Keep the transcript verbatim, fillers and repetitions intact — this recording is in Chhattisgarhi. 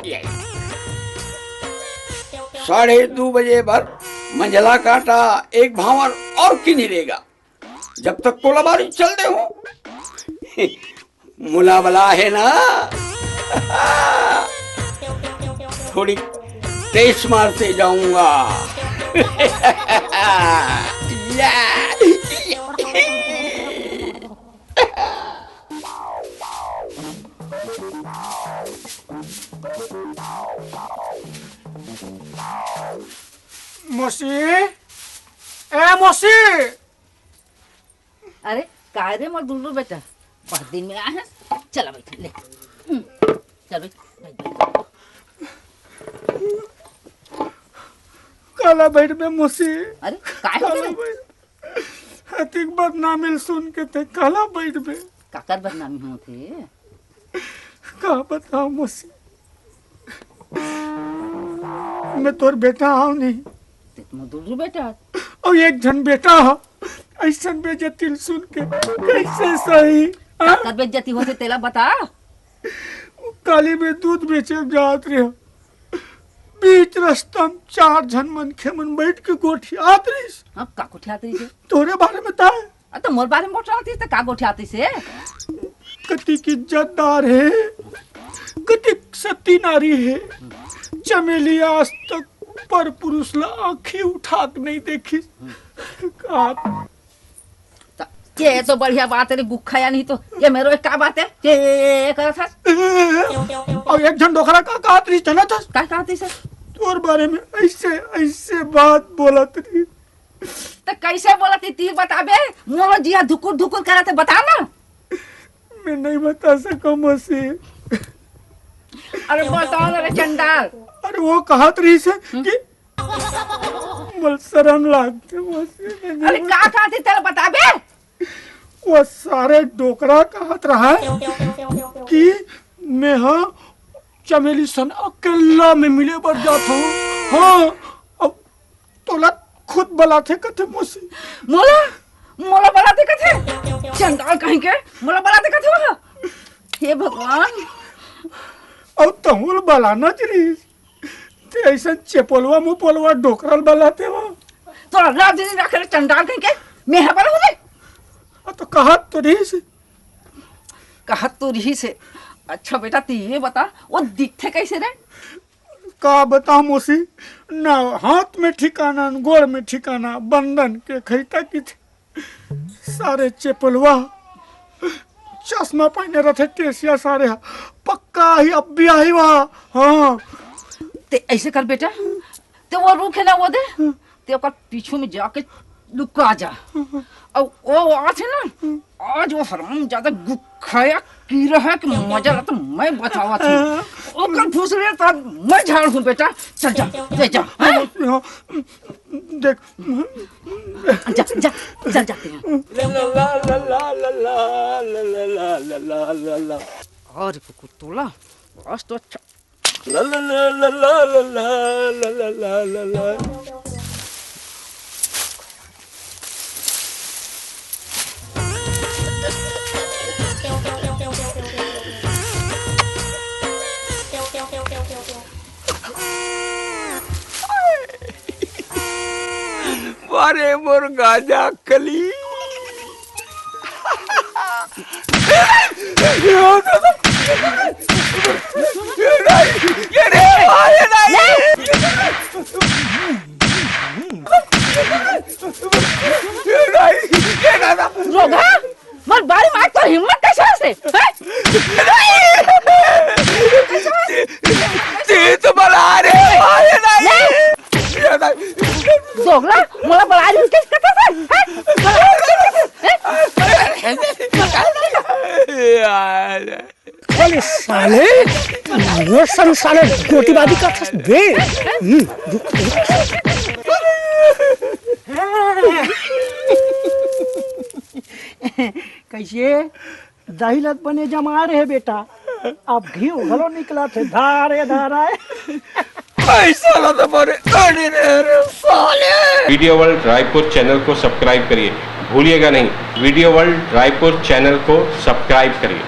Yes। साढ़े दो बजे बर मंझला कांटा एक भांवर और किनी रेगा। जब तक कोलाबारी चल दे हूँ, मुला बला है ना, थोड़ी तेज मारते जाऊंगा। या। मौसी, ए मौसी। अरे, काय रे मोर दुल्लू बेटा, बहुत दिन में आए हैं। चला बैठ, ले। हम्म, चल बैठ, बैठ, बैठ। काला बैठ बे मौसी। अरे, काय हो काला गया? बैठ। अतिक बदनामी सुन के ते काला बैठ बे। काकर बदनामी होत हे? का बताओ मौसी, मैं तोर बेटा हूँ नहीं। ते तो मोर दुल्लू बेटा। और एक झन बेटा हा, ऐसन बेइज्जती सुन के कैसे सही? हाँ? काकर बेइज्जती होथे तेला बता। काली में दूध बेचे जात रहे, बीच रस्ता में चार झन मनखे मन बैठ के गोठियात रहिस। हाँ, का गोठियात रहिस? तोरे बारे में ताय। अ, तो मोर बारे में गोठियात रहिस, तो का गोठियात रहिस हे? कतिक इज्जतदार हे, कतिक सती नारी हे। चमेली आज तक पर पुरुष ला आँखी उठा के नहीं देखिस। का त-, ये तो बढ़िया बात है रे, गुखा या नहीं तो ये मेरो एक का बात है? ये, ये, ये, ये करत हस? और एक झन डोकरा का कहत रहिस, जानत हस? का कहत रहिस? तोर बारे में ऐसे, ऐसे बात बोलत रहिस। त कैसे बोलत रहिस, ती बताबे? मोरो जिया धुकुर धुकुर करत है, बता ना। मैं नहीं बता सकूं मौसी। अरे बताओ ना रे चंडाल। अरे वो कहत रहिस हम्म। कि मोला शरम लागथे मौसी, मैं नहीं अरे बता- का कहत रहिस तेला बताबे? वो सारे डोकरा कहत रहा कि मैं हा चमेली सन अकेला में मिले बर जात हूँ। हाँ, अब तोला खुद बलाथे कथे मौसी। मोला, मोला बलाथे कथे? चंडाल कहीं के, मोला बलाथे कथे वो? हे भगवान। अउ तहुल बलाना च रहिस। ते अइसन चेपोलवा मुपोलवा डोकरल बलाथे वो। तोला लाज नहीं रखे रे चंडाल कहीं के, मैं हबर हो रे। अ तो कहत तो रहिस। कहत तो रहिस हे। अच्छा बेटा, तू ये बता, वो दिखथे कैसे रे? का बता मौसी, ना हाथ में ठिकाना, न गोड़ में ठिकाना, बंदन के खैता की थे। सारे चेपलवा, चश्मा पहने रहते टेसिया सारे हा। पक्का ही अब भी आई वहा। हाँ। ते ऐसे कर बेटा, ते वो रुख है ना वो दे, ते ओकर पीछू में जाके लुका जा। अउ ओ आथे ना, आज वो हरामजादा गुखया कीरा है कि मजा ला तो मैं बतावत हूँ। ओकर फुसरे तो मैं झाड़ हूँ बेटा। चल जा, ले जा, हैं? देख। जा, जा, चल जाते हैं। अरे कुकुर तोला, आज तो अच्छा। अरे मोर गाजा कली। ये रे, ये रे, ये रे। रोगहा, मोर बारी मार तोर हिम्मत कैसे होथे, हैं? तें तो बला रे, नहीं। दोगला, मोला बला रहिस कथे, हैं? अरे साले, वो सन साले गोटीबाजी का था बे। हम्म, रुक, रुक। कैसे? दही लत बने जमा रहे बेटा, अब घी घलो निकला थे धारे धारा। पैसा ला तो बने अड़े रहे रे साले। वीडियो वर्ल्ड रायपुर चैनल को सब्सक्राइब करिए, भूलिएगा नहीं, वीडियो वर्ल्ड रायपुर चैनल को सब्सक्राइब करिए।